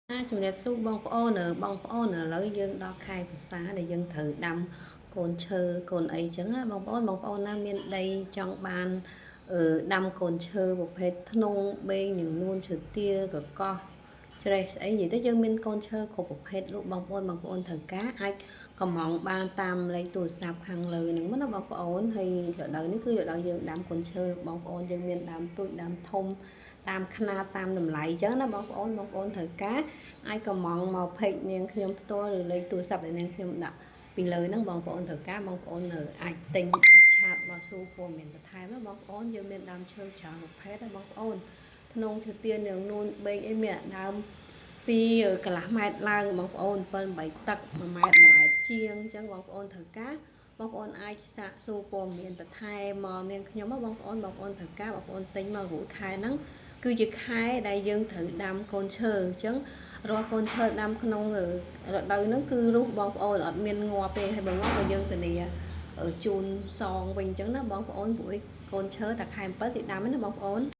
ជំរាបសួរបងប្អូនបងប្អូនឥឡូវយើងដល់ខែវស្សាដែលយើងត្រូវដាំកូនឈើកូនអីចឹងណាបងប្អូនបងប្អូនណាមានដីចង់បានដាំកូនឈើប្រភេទធ្នង់បេងនឹងនួនឈើទាលកកោះច្រេះស្អីនិយាយទៅយើងមានកូនឈើគ្រប់ប្រភេទលោកបងប្អូនបងប្អូនត្រូវការអាចកំងបានតាមលេខទូរស័ព្ទខាងលើហ្នឹងណាបងប្អូនហើយរដូវនេះគឺរដូវយើងដាំកូនឈើបងប្អូនយើងមានដើមទូចដើមធំតាមខ្នាតតាមតម្លៃអញ្ចឹងណាបងប្អូនបងប្អូនត្រូវការអាចកំងមកផេកនាងខ្ញុំផ្ទាល់ឬលេខទូរស័ព្ទដែលនាងខ្ញុំដាក់ពីលើហ្នឹងបងប្អូនត្រូវការបងប្អូននៅអាចទិញអាចឆាតមកសួរព័ត៌មានបន្ថែមណាបងប្អូនយើងមានដើមឈើច្រើនប្រភេទណាបងប្អូនធ្នង់ឈើទាលនាងនួនបេងអីមានដើមពីកន្លះម៉ែត្រឡើងបងប្អូន7 8ទឹក1ម៉ែត្រ1ម៉ែត្រជាងអញ្ចឹងបងប្អូនត្រូវការបងប្អូនអាចសាកសួរព័ត៌មានបន្ថែមមកនាងខ្ញុំបងប្អូនបងប្អូនត្រូវការបងប្អូនទិញមករួចខែហ្នឹងគឺជាខែដែលយើងត្រូវដាំកូនឈើអញ្ចឹងរាល់កូនឈើដាំក្នុងរដូវហ្នឹងគឺរុះបងប្អូនអត់មានងាប់ទេហើយបើងាប់ក៏យើងធានាជូនសងវិញអញ្ចឹងណាបងប្អូនព្រោះកូនឈើតែខែ7គេដាំណាបងប្អូន។